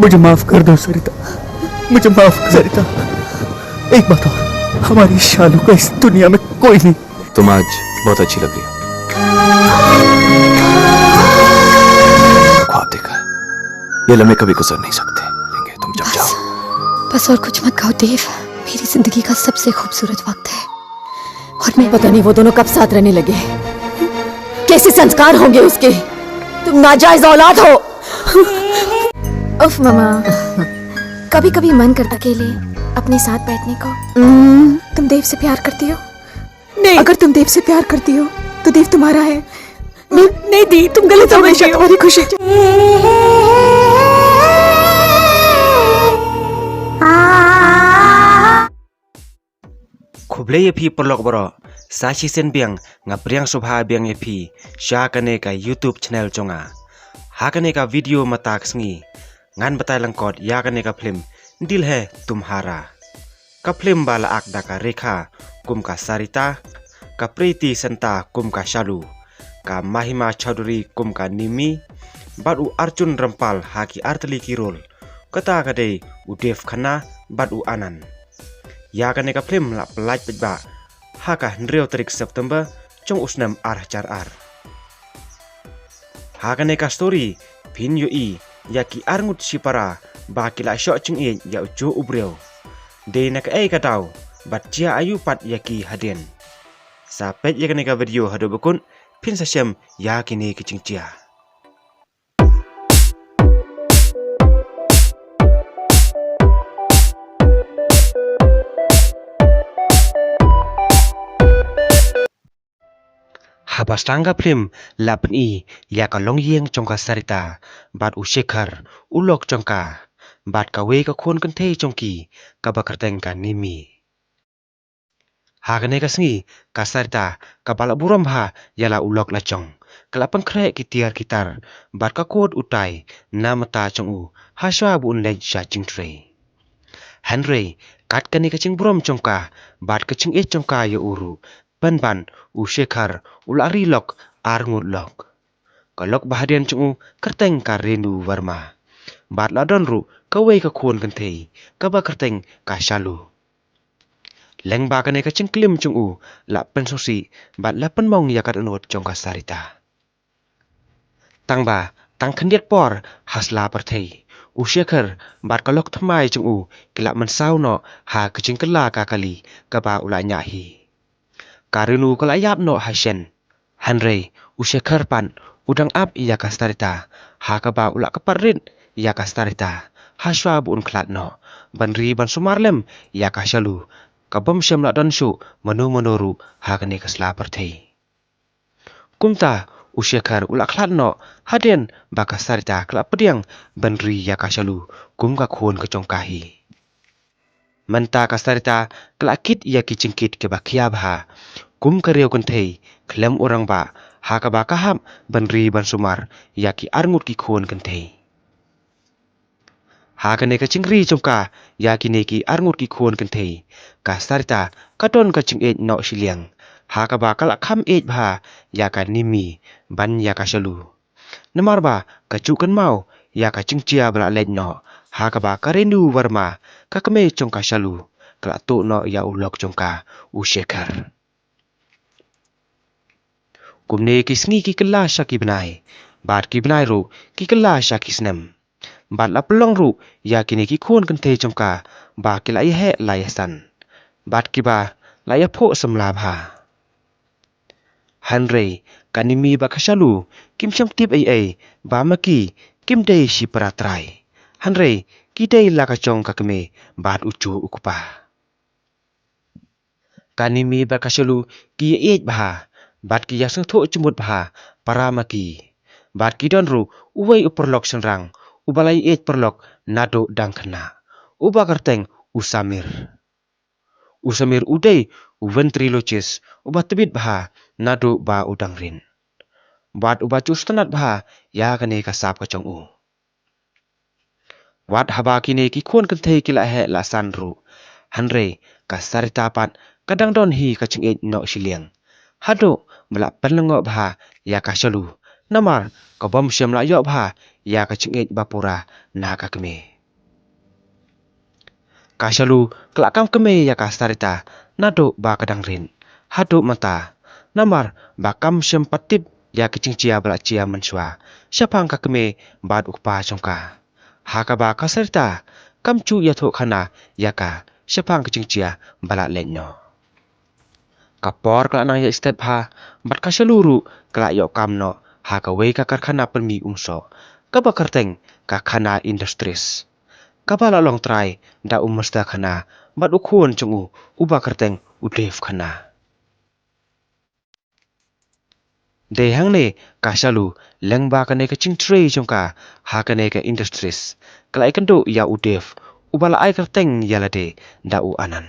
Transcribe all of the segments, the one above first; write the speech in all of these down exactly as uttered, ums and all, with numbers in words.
मुझे माफ कर दो सरिता, मुझे माफ कर सरिता। एक बात और, हमारी शालू का इस दुनिया में कोई नहीं। तुम आज बहुत अच्छी लग रही हो। ख्वाब देखा है, ये लम्हे कभी गुजर नहीं सकते। तुम जब जाओ। बस और कुछ मत कहो देव। मेरी जिंदगी का सबसे खूबसूरत वक्त है। और मैं पता नहीं वो दोनों कब साथ रहने लगे। कैसे संस्कार होंगे उसके? तुम नाजायज औलाद हो। उफ ममा, कभी कभी मन करता अकेले अपने साथ बैठने को। तुम देव से प्यार करती हो? नहीं। अगर तुम देव से प्यार करती हो तो देव तुम्हारा है। नहीं, नहीं दी, तुम गलत समझ रही हो। तुम्हारी खुशी। Khublei ïa phi paralok baroh, sa shisien biang nga pdiang sngewbha biang ïa phi sha kane ka YouTube channel jong nga. Ha kane ka video mynta ka sngi ngan batai lyngkot ïa kane ka phlim Dil Hai Tumhara. Ka phlim ba la act da ka Rekha kum ka Sarita, ka Preity Zinta kum ka Shalu, ka Mahima Chaudhary kum ka Nimmi, bad u Arjun Rampal ha ki artylli ki role. Kata ka dei u Dev Khanna bad u Anand. Ïa kane ka phlim la pyllait paidbah ha ka hynriew tarik September jong u snem ar hajar ar. Ha kane ka story phin ïohi ïa ki arngut shipara ba ki la shoh jingïeit ïa u juh u briew. Dei na kaei ka daw bad jia aïu pat ïa ki hadien. Sa peit ïa kane ka video haduh ba kut phin sa shem ïa kine ki jingjia. Haba sdang ka phlim la pyni ïa ka longïing jong ka Sarita bad u Shekhar u lok jong ka bad kawei ka khun kynthei jong ki kaba kyrteng ka Nimmi. Ha kane ka sngi ka Sarita kaba la burom bha ïa la u lok la jong, ka la pynkhreh ki tiar ki tar bad ka kut u tai na bynta jong u ha shwa ba un leit sha jingtrei. Hynrei kat kane ka jingburom jong ka bad ka jingïeit jong ka ïa u ruh, pynban u Shekhar u la ri lok ar ngut lok. Ka lok ba hadien jong u kyrteng ka Renu Verma bad la don ruh kawei ka khun kynthei kaba kyrteng ka Shalu. Lyngba kane ka jingklim jong u la pynsngewsih bad la pynmong ïa ka dohnud jong ka Sarita. Tangba tang khyndiat por ha sla pyrthei, u Shekhar bad ka lok thymmai jong u ki la mynsaw noh ha ka jingkylla ka kali kaba u la ñiah hi. Ka Renu ka la ïap noh ha shen. Hynrei u Shekhar pat u dang ap ïa ka Sarita ha kaba u la kyrpad rit ïa ka Sarita ha shwa ba un khlad noh ban ri ban sumar lem ïa ka Shalu, ka bym shym la don shuh mano mano ruh ha kane ka sla pyrthei. Kumta u Shekhar u la khlad noh hadien ba ka Sarita ka la pdiang ban ri ïa ka Shalu kum ka khun ka jong ka hi. Mynta ka Sarita ka la kit ïa ki jingkit kiba khia bha kum ka riew kynthei khlem u rangbah ha kaba ka hap ban ri ban sumar ïa ki arngut ki khun kynthei. Ha kane ka jingri jong ka ïa kine ki arngut ki khun kynthei, ka Sarita ka don ka jingïeit noh shiliang ha kaba ka la kham ïeit bha ïa ka Nimmi ban ïa ka Shalu. Namar ba ka ju kynmaw ïa ka jingjia ba la leit noh ha kaba ka Renu Verma, ka kmie jong ka Shalu, ka la tuh noh ïa u lok jong ka u Shekhar. Kumne ki sngi ki kylla sha ki bnai bad ki bnai ruh ki kylla sha ki snem. Bad la pynlong ruh ïa kine ki khun kynthei jong ka ba ki la ïaheh la ïasan bad kiba la ïaphuh samla bha. Hynrei ka Nimmi bad ka Shalu kim shym tip ei ei ba ma ki kim dei shipara trai, hynrei ki dei la ka jong ka kmie bad u juh u kpa. Ka Nimmi bad ka Shalu ki ïeit bha bad ki ïasngewthuh jingmut bha para ma ki. Bad ki don ruh uwei u paralok shynrang uba la ïeit paralok naduh dang khynnah, uba kyrteng u Samir. U Samir u dei u ventriloquist uba tbit bha naduh ba u dang rit. Bad uba ju sngewtynnat bha ïa kane ka sap ka jong u. Wat haba kine ki khun kynthei ki la heh la san ruh, hynrei ka Sarita pat ka dang don hi ka jingïeit noh shiliang. Haduh ba la pynlyngngoh bha ïa ka Shalu, namar ka bym shym la ïoh bha ïa ka jingïeit ba pura na ka kmie. Ka Shalu ka la kam kmie ïa ka Sarita naduh ba ka dang rit haduh mynta, namar ba kam shym pat tip ïa ka jingjia ba la jia mynshuwa shaphang ka kmie bad u kpa jong ka. Ha kaba ka Sarita kam ju ïathuh khana ïa ka shaphang ka jingjia ba la leit noh. Ka por ka la nang ïaid stet bha, bad ka Shalu ruh ka la ïoh kam noh ha kawei ka karkhana pynmih umsoh kaba kyrteng ka Khanna Industries, kaba la long trai da u Mister Khanna bad u khun jong u, uba kyrteng u Dave Khanna. Dei hangne ka Shalu, lyngba kane ka jingtrei jong ka ha kane ka industries, ka la ïakynduh ïa u Dave, uba la ai kyrteng ïa lade da u Anand.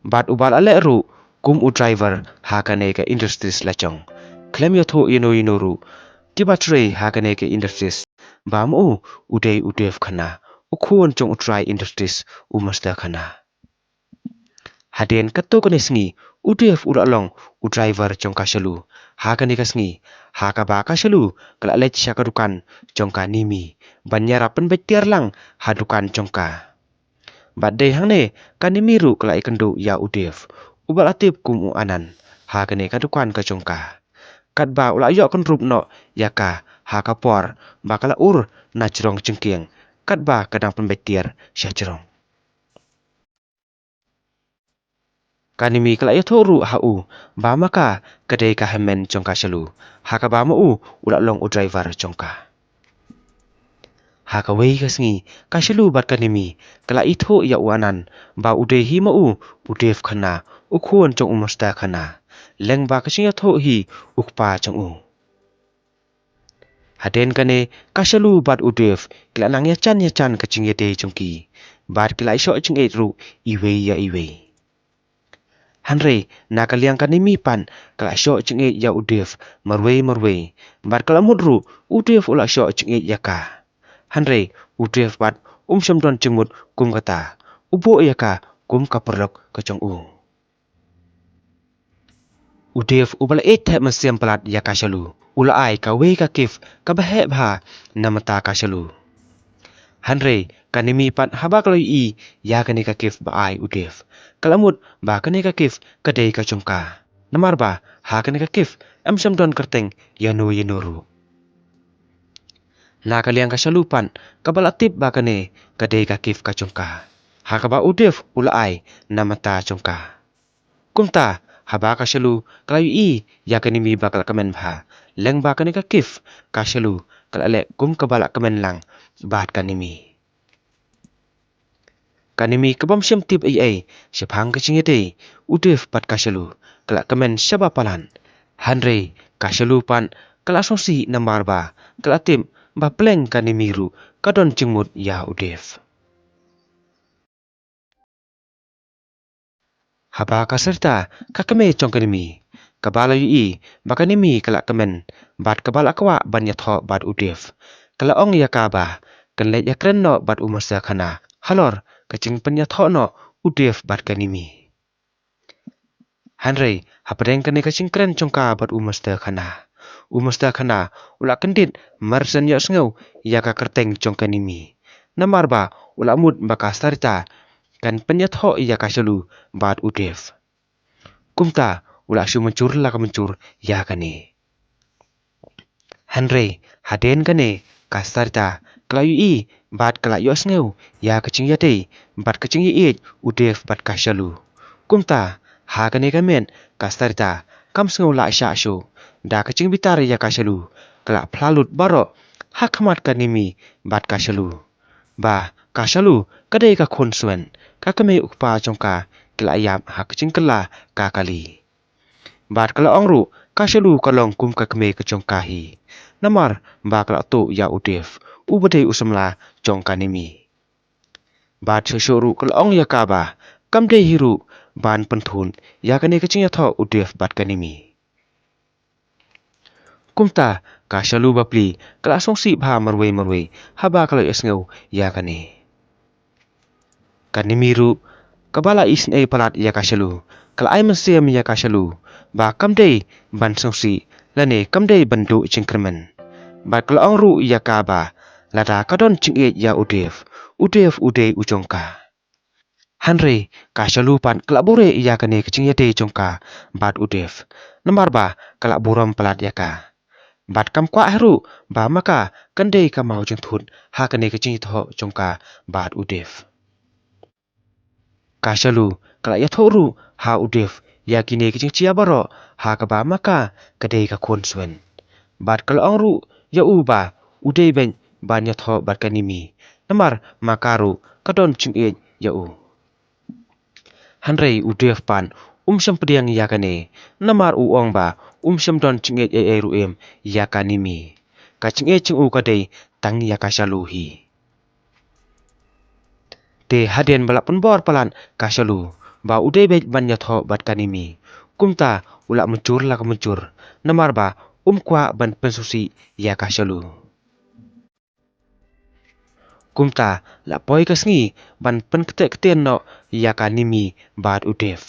Bad uba la leh ruh kum u driver ha kane ka industries la jong. Khlem ïathuh ïano ïano ruh kiba trei ha kane ka industries ba ma u u dei u Dave Khanna, u khun jong u trai industries u Mister Khanna. Hadien katto katne sngi, u Dave u la long u driver jong ka Shalu ha kane ka sngi, ha kaba ka Shalu ka la leit sha ka dukan jong ka Nimi ban ïarap pynbeit tiar lang ha dukan jong ka. Bad dei hangne ka Nimi ruh ka la ïakynduh ïa u Dave, uba la tip kum u Anand, ha kane ka dukan ka jong ka. Katba u la ïoh kynrup noh ïa ka ha ka por ba ka la ur na jrong jingkieng, katba ka dang pynbeit tiar sha jrong. Ka Nimi ka la ïathuh ruh ha u ba ma ka ka dei ka hynmen jong ka Shalu, ha kaba ma u u la long u driver jong ka. Ha kawei ka sngi, ka Shalu bad ka Nimi ka la ïathuh ïa u Anand ba u dei hi ma u u Dave Khanna, u khun jong u Mister Khanna, lyngba ka jingïathuh hi u kpa jong u. Hadien kane, ka Shalu bad u Dave ki la nang ïajan ïajan ka jingïadei jong ki, bad ki la ïashoh jingïeit ruh iwei ïa iwei. Hynrei na ka liang ka Nimi pat ka la shoh jingïeit ïa u Dave marwei marwei, bad ka la mut ruh u Dave u la shoh jingïeit ïa ka. Hynrei u Dave pat um shym don jingmut kum kata, u buh ïa ka kum ka paralok ka jong u. U Dave uba la ïeit thep mynsiem palat ïa ka Shalu, u la ai kawei ka gift kaba heh bha na bynta ka Shalu. Hynrei ka Nimi pat haba ka la ïohi ïa kane ka gift ba ai u Dave, ka la mut ba kane ka gift ka dei ka jong ka. Namar ba ha kane ka gift em shym don kyrteng ïano ïano ruh. Na ka liang ka Shalu pat kaba la tip ba kane ka dei ka gift ka jong ka, ha kaba u Dave u la ai na bynta jong ka. Kumta haba ka Shalu ka la ïohi ïa ka Nimi ba ka la kmen bha lyngba kane ka gift, ka Shalu ka la leh kum kaba la kmen lang bad ka Nimi. Ka Nimi kabym shym tip ei ei shaphang ka jingïadei u Dave bad ka Shalu, ka la kmen shaba palat. Hynrei ka Shalu pat ka la sngewsih namar ba ka la tip ba pleng ka Nimi ruh ka don jingmut ïa u Dave. Haba ka Sarita, ka kmie jong ka Nimi, kaba la ïohi ba ka Nimi ka la kmen bad kaba la kwah ban ïathoh bad u Dave, ka la ong ïa ka ba kan leit ïakren noh bad u Mister Khanna halor ka jingpynïathoh noh u Dave bad ka Nimi. Hynrei hapdeng kane ka jingkren jong ka bad u Mister Khanna, u Mister Khanna u la kyndit marjan ïohsngew ïa ka kyrteng jong ka Nimi, namar ba u la mut ba ka Sarita kan pynïathoh ïa ka Shalu bad u Dave. Kumta u la shu mynjur la ka mynjur ïa kane. Hynrei hadien kane, ka Sarita ka la ïohi bad ka la ïohsngew ïa ka jingïadei bad ka jingïeit u Dave bad ka Shalu. Kumta ha kane ka miet, ka Sarita kam sngew lah shah shuh. Da ka jingbitar ïa ka Shalu, ka la phla lut baroh ha khmat ka Nimi bad ka Shalu ba ka Shalu ka dei ka khun swen, ka kmie u kpa jong ka ki la ïap ha ka jingkylla ka kali. Bad ka la ong ruh ka Shalu ka long kum ka kmie ka jong ka hi, namar ba ka la tuh ïa u Dave, uba dei u samla jong ka Nimi. Bad shuh shuh ruh ka la ong ïa ka ba kam dei hi ruh ban pynthut ïa kane ka jingïathoh u Dave bad ka Nimi. Kumta ka Shalu bapli ka la sngewsih bha marwei marwei haba ka la ïohsngew ïa kane. Ka Nimi ruh, kaba la isynei palat ïa ka Shalu, ka la ai mynsiem ïa ka Shalu ba kam dei ban sngewsih lane kam dei ban duh jingkyrmen. Bad ka la ong ruh ïa ka ba lada ka don jingïeit ïa u Dev, u Dev u dei u jong ka. Hynrei ka Shalu pat ka la buhrieh ïa kane ka jingïadei jong ka bad u Dev, namar ba ka la burom palat ïa ka. Bad kam kwah hi ruh ba ma ka kan dei ka maw jingthut ha kane ka jingïathoh jong ka bad u Dev. Ka Shalu ka la ïathuh ruh ha u Dev ïa kine ki jingjia baroh, ha kaba ma ka ka dei ka khun swin. Bad ka la ong ruh ïa u ba u dei beit ban ïathoh bad ka Nimi, namar ma ka ruh ka don jingïeit ïa u. Hynrei u Dev pat um shym pdiang ïa kane, namar u ong ba um shym don jingïeit ei ei ruh em ïa ka Nimi. Ka jingïeit jong u ka dei tang ïa ka Shalu hi. Te hadien ba la pynbor palat ka Shalu ba u dei beit ban ïathoh bad ka Nimi, kumta u la mynjur la ka mynjur, namar ba um kwah ban pynsngewsih ïa ka Shalu. Kumta la poi ka sngi ban pynktieh ktien noh ïa ka Nimi bad u Dev.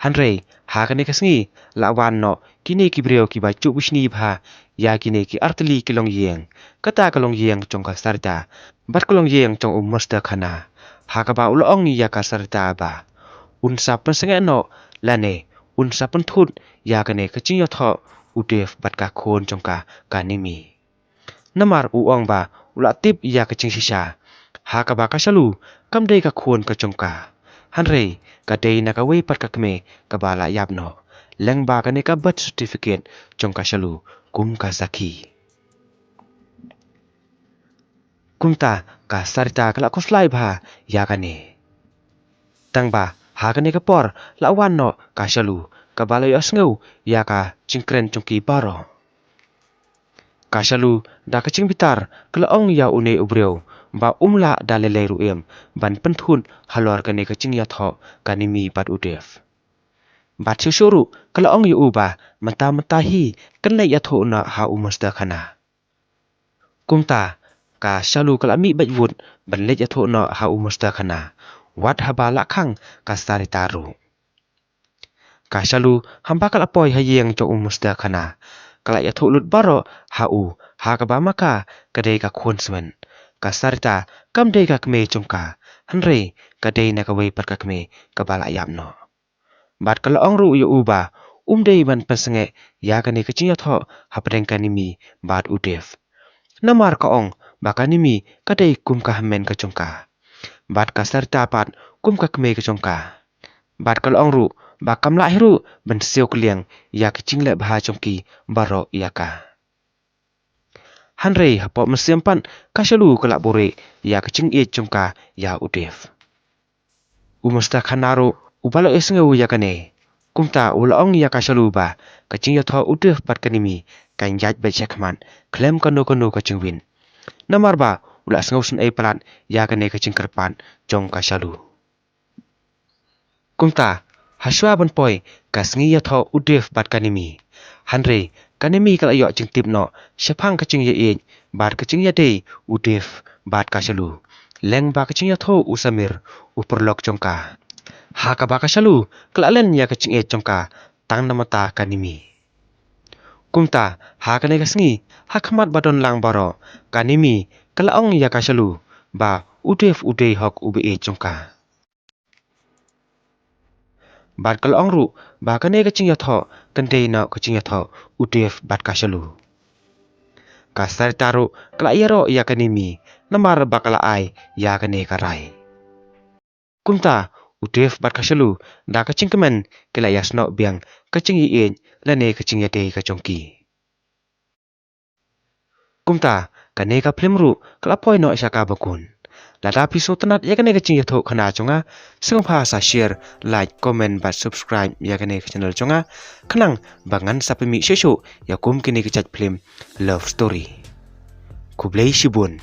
Hynrei ha kane ka sngi la wan noh kine ki briew kiba ju bishni bha ïa kine ki artylli ki longïing, kata ka longïing jong ka Sarita bad ka longïing jong u Mister Khanna, ha kaba u la ong ïa ka Sarita ba un sa pynsangeh noh lane un sa pynthut ïa kane ka jingïathoh u Dev bad ka khun jong ka, ka Nimi. Namar u ong ba u la tip ïa ka jingshisha, ha kaba ka Shalu kam dei ka khun ka jong ka, hynrei ka dei na kawei pat ka kmie kaba la ïap noh, lyngba kane ka birth certificate jong ka Shalu kum ka sakhi. Kumta ka Sarita ka la khuslai bha ïa kane. Tang ba ha kane ka por la wan noh ka Shalu kaba la ïohsngew ïa ka jingkren jong ki baroh. Ka Shalu da ka jingbitar ka la ong ïa une u briew ba um lah da lei lei ruh em ban pynthut halor kane ka jingïathoh ka Nimi bad u Dev. Bad shuh shuh ruh ka la ong ïa u ba mynta mynta hi kan leit ïathuh noh ha u Mister Khanna. Kumta ka Shalu ka la mih beit wut ban leit ïathuh noh ha u Mister Khanna, wat haba la khang ka Sarita ruh. Ka Shalu haba ka la poi ha ïing jong u Mister Khanna, ka la ïathuh lut baroh ha u, ha kaba ma ka ka dei ka khun swin. Ka Sarita kam dei ka kmie jong ka, hynrei ka dei na kawei pat ka kmie kaba la ïap noh. Bad ka la ong ruh ïa u ba um dei ban pynsangeh ïa kane ka jingïathoh hapdeng ka Nimi bad u Dev, namar ka ong ba ka Nimi ka dei kum ka hynmen ka jong ka, bad ka Sarita pat kum ka kmie ka jong ka. Bad ka la ong ruh ba kam lah hi ruh ban siew kylliang ïa ka jingleh bha jong ki baroh ïa ka. Hynrei hapoh mynsiem pat ka Shalu ka la buhrieh ïa ka jingïeit jong ka ïa u Dev. U Mister Khanna ruh uba la ïohsngew ïa kane, kumta u la ong ïa ka Shalu ba ka jingïathoh u Dev bad ka Nimi kan ïaid beit shakhmat khlem kano kano ka jingwin, namar ba u la sngewsynei palat ïa kane ka jingkyrpad jong ka Shalu. Kumta hashwa ban poi ka sngi ïathoh u Dev bad ka Nimi, hynrei ka Nimi ka la ïoh jingtip noh shaphang ka jingïaieit bad ka jingïadei u Dev bad ka Shalu, lyngba ka jingïathuh u Samir, u paralok jong ka, ha kaba ka Shalu ka la len ïa ka jingïeit jong ka tang namar ka Nimi. Kumta ha kane ka sngi, ha khmat ba don lang baroh, ka Nimi ka la ong ïa ka Shalu ba u Dev u dei hok u baieit jong ka. Bad ka la ong ruh ba kane ka jingïathoh kan dei noh ka jingïathoh u Dev bad ka Shalu. Ka Sarita ruh ka la ïaroh ïa ka Nimi namar ba ka la ai ïa kane ka rai. Kumta u Dev bad ka Shalu da ka jingkmen ki la ïasnoh biang ka jingïaieit lane ka jingïadei ka jong ki. Kumta kane ka phlim ruh ka la poi noh sha kaba kut. Lada phi sngewtynnad ïa kane ka jingïathuhkhana jong nga, sngewbha sa share, like, comment bad subscribe ïa kane ka channel jong nga, khnang ba ngan sa pynmih shuh shuh ïa kum kine ki jait phlim love story. Khublei shibun.